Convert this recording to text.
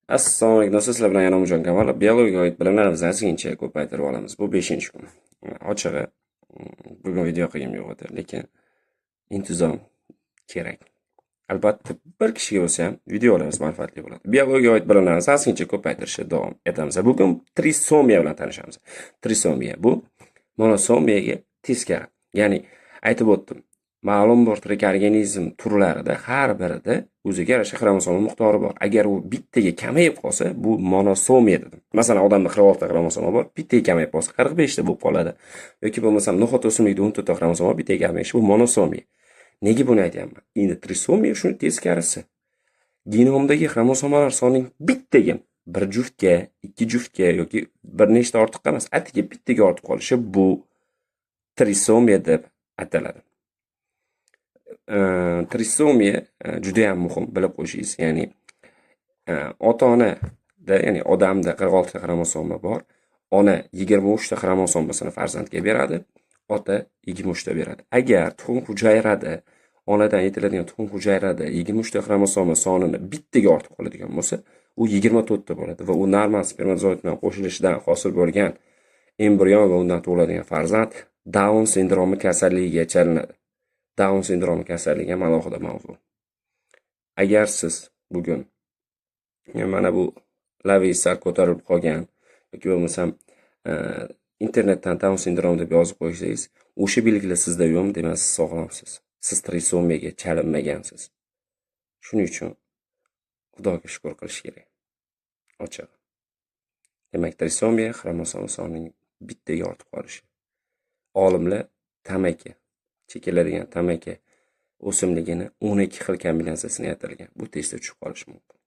Assalomu alaykum do'stlar, sizlar bilan yana Umidjon Kamolov. Biologiyaga oid bilimlarimizni ozgincha ko'paytirib olamiz. Bu 5-kun. Ochig'i, bugun video qilgim yo'q edi, lekin intizom kerak. Albatta, bir kishiga bo'lsa ham videolarimiz manfaatli bo'ladi. Biologiyaga oid bilimlarimizni ozgincha ko'paytirishda davom etamiz. Bugun trisomiya bilan tanishamiz. Trisomiya bu monosomiyaga teskari. Ya'ni aytib o'tdim, ma'lum bir tirik organizm turlarida har birida o'ziga yarasha xromosoma miqdori bor. Agar u bittaga kamayib qolsa, bu monosomiya dedim. Masalan, odamda 46 ta xromosoma bor, bittaga kamayib qolsa 45 ta bo'lib qoladi. Yoki bo'lmasam no'xat o'simlikda 14 ta xromosoma, bittaga kamayishi, bu monosomiya. Nega buni aytyapman? Endi trisomiya shuni teskarisi. Genomdagi xromosomalar sonining bittaga, bir juftga, ikki juftga yoki bir nechta ortiqqa emas, atigi bittaga ortib qolishi, bu trisomiya deb ataladi. Trisomiya judayam muhim bilib qo'yishingiz, ya'ni ota onada, ya'ni odamda 46 ta xromosoma bor. Ona 23 ta xromosomasini farzandga beradi, ota 23 ta beradi. Agar tuxum hujayrada, onadan yetiladigan tuxum hujayrada 23 ta xromosoma sonini bittaga ortib qoladigan bo'lsa, u 24 ta bo'ladi va u normal spermatozoid bilan qo'shilishidan hosil bo'lgan embrion va undan tug'iladigan farzand Daun sindromi kasalligiga chalinadi. Daun sindromi kasalligi ham alohida mavzu. Agar siz bugun mana bu lavingiz sal ko'tarilib qolgan yoki bo'lmasam internetdan Daun sindromi deb yozib qo'ysangiz, o'sha belgilar sizda yo'qmi, demak, siz sog'lomsiz. Siz trisomiyaga chalinmagansiz. Shuning uchun Xudoga shukur qilish kerak. Ochig'i. Demak, trisomiya xromosoma sonining bittaga ortib qolishi. Olimlar tamaki, chekiladigan tamaki o'simligini 12 xil kombinatsiyasini yaratgan. Bu testda tushib qolishi mumkin.